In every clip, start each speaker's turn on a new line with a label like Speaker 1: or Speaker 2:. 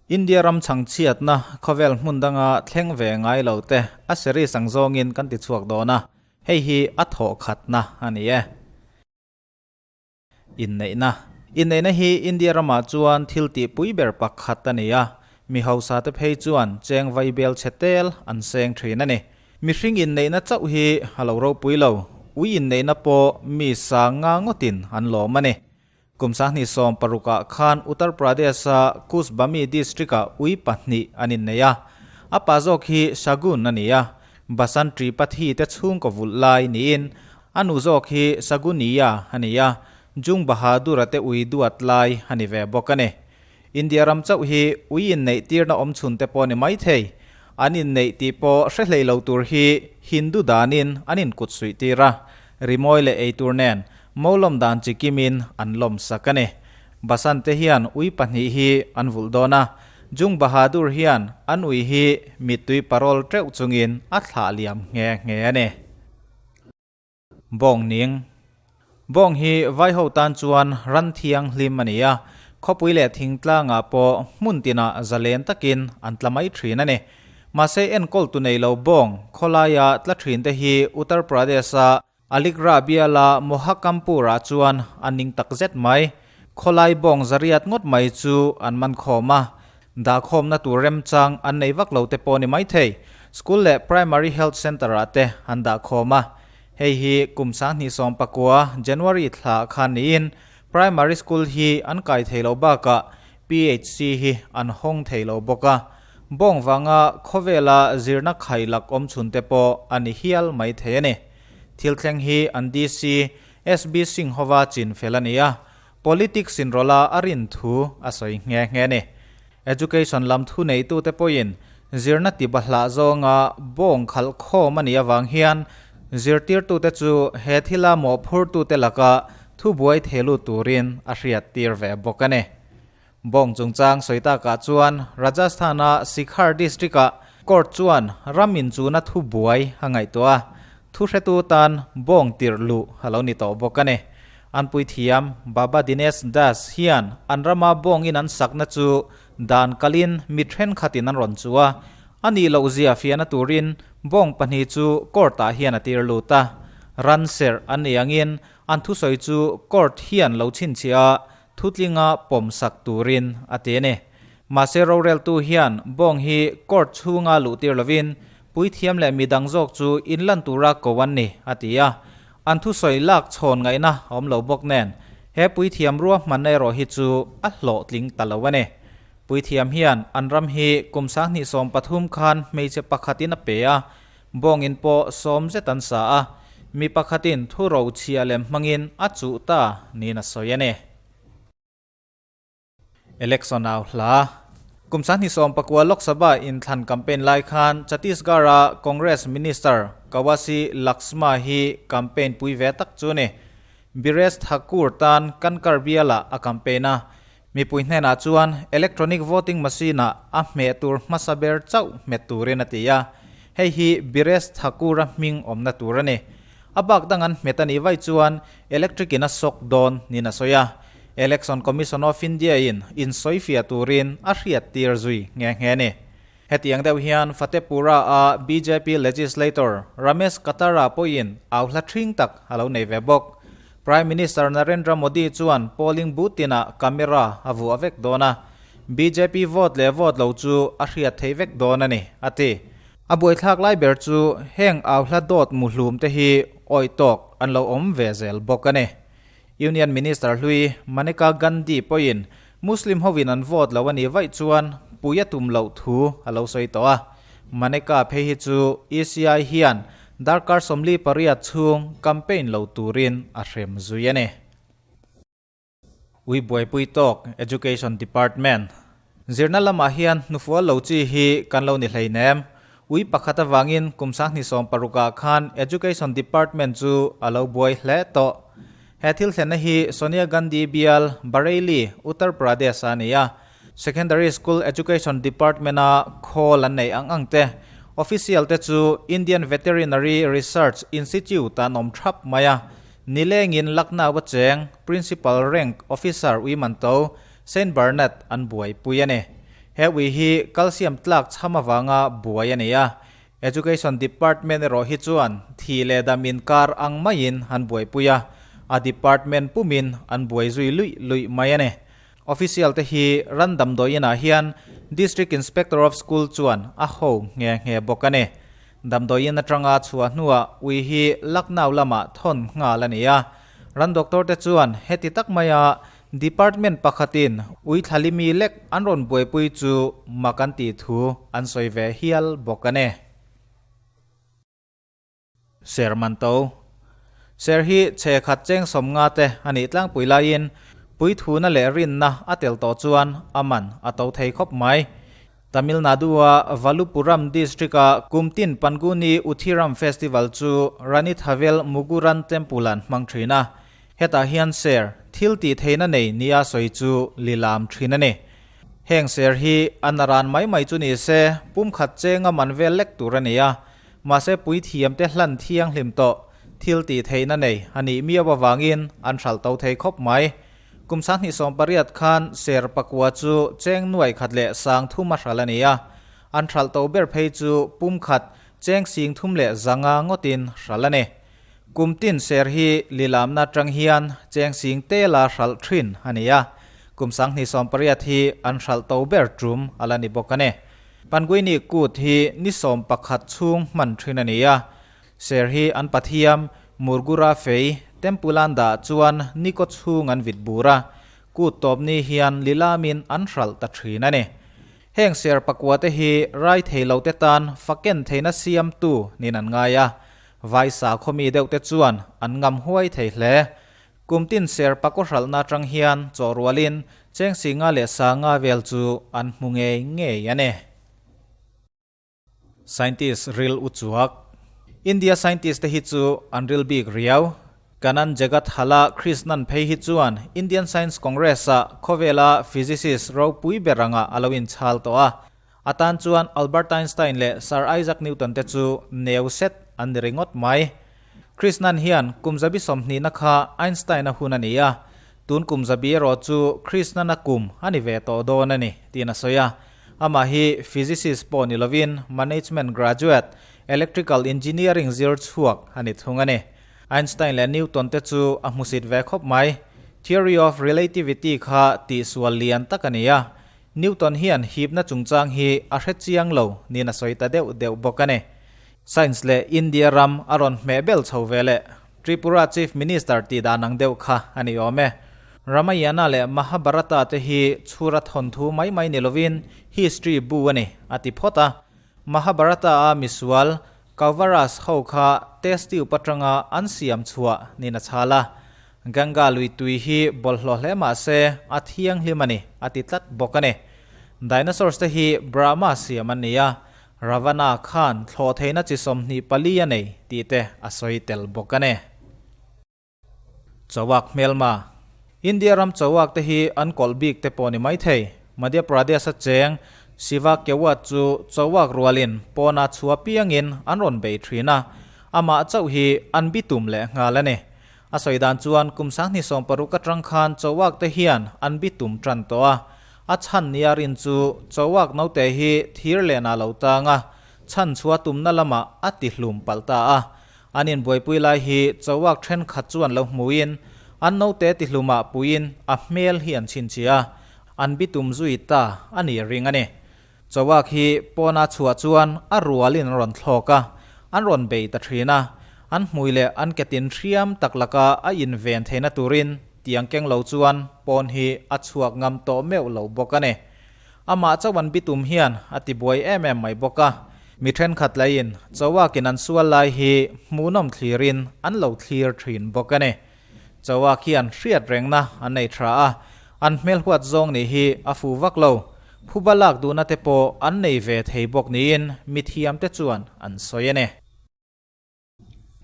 Speaker 1: India ram chhangchhiatna khawvel hmun danga thleng ve ngai lo te a series ang zawngin kan ti chhuak dawn a, hei hi a thawh khatna a ni e. Inneihna. Inneihna hi India ramah chuan thil tihpui ber pakhat a ni a, mi hausa te phei chuan cheng vai bel chhe tel an seng thin a ni. Mihring inneihna chauh hi a lo ropui lo, ui inneihna pawh mi sang nga ngawtin an lawm a ni. Kum 2016 ah khan Uttar Pradesh-a Kusbami district-ah ui pahnih an innei a, a pa zawk hi Shagun a ni a, Basant Tripathi te chhungkaw vulh lai niin a nu zawk hi Shaguniya a ni a, Jung Bahadur-a te ui duat lai a ni ve bawk a ni. India ram chauh hi ui inneih tirna awm chhun te pawh a ni maithei. An inneih tih pawh hre hlei lo tur hi Hindu danin an inkut suih tir a, rimawi leh eitur nen Molawm dan chi kimin an lawm sak a ni. Basant te hian ui pahnih hi an vulh dawn a, Jung Bahadur hian an ui hi mittui parol teuh chungin a thlah liam nghe nghe a ni. Bawng ning. Bawng hi vaiho tan chuan ran thianghlim a ni a, khawpui leh thingtlangah pawh hmun tinah zalen takin an tla mai thin a ni. Mahse enkawl tu nei lo bawng khawlaia tla thin te hi Uttar Pradesh-a Aligarh biala Mohakampur-ah chuan a ning tak zet mai. Khawlai bawng zariat ngawt mai chu an man khawm a, dahkhawmna tur remchang an nei vak lo te pawh ni maithei. School leh Primary Health Centre-ah te an dahkhawm a. Hei hi kum 2019 January thla khan niin Primary School hi an kai thei lo bakah PHC hi an hawng thei lo bawk a. Bawng vanga khawvela zirna khailak awm chhun te pawh a ni hial maithei a ni. Thil thleng hi an DC, SB Singh hova chin fel a ni a, politics inrawlh a a rin thu a sawi nghe nghe a ni. Education lam thuneitute pawhin zirna ti bahlah zawnga bawng khalh khawm a nih avang hian zirtirtute chu he thila mawhphurtute laka thubuai thei lut turin a hriattir ve bawk a ni. Bawng chungchang sawi takah chuan Rajasthan-a Sikhar district-ah court chuan ram inchuna thu buai a ngaihtuah a, thuhretu tan bawng tirh luh a lo ni tawh bawk a ni. An puithiam Baba Dinesh Das hian an rama bawng in an sakna chu dan kalin mi thenkhatin an rawn chu a, a nih loh zia fiahna turin bawng pahnih chu court-ah hian a tir lut a. Ran serh an nih angin an thusawi chu court hian lo chhinchhiah a, Thutlinga pawm sak turin a ti a ni. Mahse roreltu hian bawng hi court chhunga luh tir lovin puithiam leh midang zawk chu inlan tura ko an ni a ti a. An thusawi lak chhawn ngaihna a awm lo bawk nen he puithiam ruahmanna erawh hi chu a hlawhtling ta lo a ni. Puithiam hian an ram hi kum 2013 khan hmeichhe pakhatin a pe a, bawngin pawh sawm zet an sa a, mi pakhatin thu ro chhia lem hmangin a chuh ta niin a sawi a ni. Election au hla. Kum 2019 Lok Sabha inthlan campaign lai khan Chhattisgarh-a Congress Minister Kawasi Laxma hi campaign pui ve tak chu a ni. Biresh Thakur tan Kankar bialah a campaign a, Mipui hnenah chuan electronic voting machine-ah a hmeh tur hmasa ber chauh hmet turin a ti a, hei hi Biresh Thakur-a hming awmna tur a ni. A bak dang an hmet a nih vaih chuan electric in a sawk dawn niin a sawi a, Election Commission of India-in insawifiah turin a hriattir zui nghe nghe a ni. Hetiang deuh hian Fatehpura-a bjp legislator Ramesh Katara pawhin au hla ṭhing tak a lo nei ve bawk. Prime Minister Narendra Modi chuan polling booth tinah camera a vuah vek dawn a, bjp vote leh vote lo chu a hriat theih vek dawn a ni, a ti. A buaithlak lai ber chu heng au hla dawt muhlum te hi awih tawk an lo awm ve zel bawk a ni. Union Minister hlui Maneka Gandhi pawhin Muslim hovin an vote lo a nih vaih chuan pui a tum loh thu a lo sawi tawh a. Maneka phei hi chu ECI hian darkar 48 chhung campaign lo turin a hrem zui a ni. Ui buaipui tawk Education Department zirna lamah hian hnufual lo chi hi kan lo ni hleinem. Ui pakhat avangin kum 2016 ah khan Education Department chu a lo buai hle tawh. He thil thlenna hi Sonia Gandhi bial Bareilly, Uttar Pradesh ah a ni a. Secondary School Education Department-a khawl an neih ang ang te, official te chu Indian Veterinary Research Institute-ah an awm thap mai a. Nilengin Lucknow-a cheng Principal Rank Officer Uimanto Saint Bernard an buaipui a ni. He ui hi calcium tlak chham avanga buai a ni a, Education Department erawh hi chuan thih leh dam inkar ang maiin an buaipui a, a department pumin an buai zui luih luih mai a ni. Official te hi ran damdawi inah hian District Inspector of School chuan a ho nghe nghe bawk a ni. Damdawi in atanga chhuah hnuah ui hi Lucknow lamah thawn nghal a ni a. Ran doctor te chuan heti tak maia Department pakhatin ui thlalimi lek an rawn buaipui chu mak an tih thu an sawi ve hial bawk a ni. Ser man to. Ser hi chhe khat cheng sawmnga te a nih tlangpui laiin puithuna leh rinna a tel tawh chuan a man a to thei khawp mai. Tamil Nadu-a Valupuram District-a Kumtin Panguni Uthiram Festival chu Ranithavel Muguran Temple-a'n hmang thin a. Hetah hian ser thil tih theihna nei nia sawi chu lilam thin a ni. Heng ser hi a naran mai mai chu ni se, pumkhat chenga man vel lek tur a ni a. Mahse puithiamte hlan thianghlim tawh thil tih theihna nei a nih miau avangin an hralh to thei khawp mai. Kum 2018 khan ser pakua chu cheng nuai khat leh sang thum a hral a ni a, an hralh to ber phei chu pum khat cheng sing thum leh zanga ngawtin hral a ni. Kum tin ser hi lilamna atang hian cheng sing tela hralh thin a ni a, kum 2018 hi an hralh to ber tum a la ni bawk a ni. Panguini kut hi ni 11 chhung hman thin a ni a, Ser hi an pathiam, Murgura fei, Tempulan dah chuan ni kaw chhung an vit bur a, kut tawp ni hian lilamin an hralh ta thin a ni. Heng ser pakua te hi rai thei lo te tan faken theihna siamtu niin an ngai a, vai sakhaw mi deuh te chuan an ngam huai thei hle. Kum tin ser pakaw hralhna atang hian chaw rualin cheng singa leh sanga vel chu an hmu ngei ngei a ni. Scientist ril u chuak. India scientist te hi chu an ril bik riau. Kanan Jegathala Krishnan phei hi chuan Indian Science Congress ah khawvela physicist ropui ber anga a lo inchhal tawh a. A tan chuan Albert Einstein leh Sir Isaac Newton te chu neu set an ni ringawt mai. Krishnan hian kum zabi 20 na kha Einstein a hun a ni a, tun kum zabi erawh chu Krishnan a kum a ni ve tawh dawn a ni tiin a sawi a. Amah hi physicist pawh ni lovin management graduate, electrical engineering zir chhuak a ni thung a ni. Einstein leh Newton te chu a hmusit ve khawp mai. Theory of relativity kha tihsual lian tak a ni a, Newton hian hipna chungchang hi a hre chiang lo niin a sawi ta deuh deuh bawk a ni. Science leh India ram a rawn hmeh bel chho ve leh Tripura Chief Minister tih dan ang deuh kha a ni awm e. Ramayana leh Mahabharata te hi chhura thawnthu mai mai ni lovin history bu a ni, a ti phawt a. Mahabharata a misual Kauvaras ho kha test tube atanga an siam chhuah niin a chhal a. Ganga lui tui hi bawlhhlawh hle mah se a thianghlim a ni, a ti tlat bawk a ni. Dinosaurs te hi Brahma siam an ni a, Ravana khan thlawh theihna chi 24 a nei tih te a sawi tel bawk a ni. Chawak hmelma. India ram chawak te hi an kawlh bik te pawh ni mai thei. Madhya Pradesh a cheng Shiva Kewat chu chawak rualin pawna chhua piangin an rawn bei thin a, amah chauh hi an bitum leh nghal a ni. A sawi dan chuan kum 2016 atang khan chawak te hian an bitum tan tawh a, A chhan nia rin chu chawak naute hi thir lehna lo tang a, chhan chhuah tumna lamah a ti hlum palh ta a. An inbuaipui lai hi chawak thenkhat chuan lo hmuin an naute ti hlumah puiin a hmel hi an chhinchhiah a, an bitum zui ta a ni ring a ni. Chawak hi pawna chhuah chuan a rualin an rawn thlawk a, an rawn bei ta thin a. An hmui leh an ketin hriam tak laka a inven theihna turin tiang keng lo chuan pawn hi a chhuak ngam tawh meuh lo bawk a ni. Amah chauh an bitum hian a tibuai em em mai bawk a. Mi thenkhat lahin chawakin an sual lai hi hmuhnawm thlirin an lo thlir thin bawk a ni. Chawak hian hriat rengna an nei tha a, an hmelhuat zawng nih hi a fu vak lo. Phuba lak duhna te pawh an nei ve thei bawk niin mithiamte chuan an sawi a ni.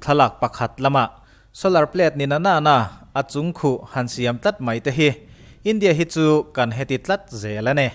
Speaker 1: Thlalak pakhat lamah solar plate ni na nana a chung khuh han siam tlat mai te hi India hi chu kan heti tlat zel a ni.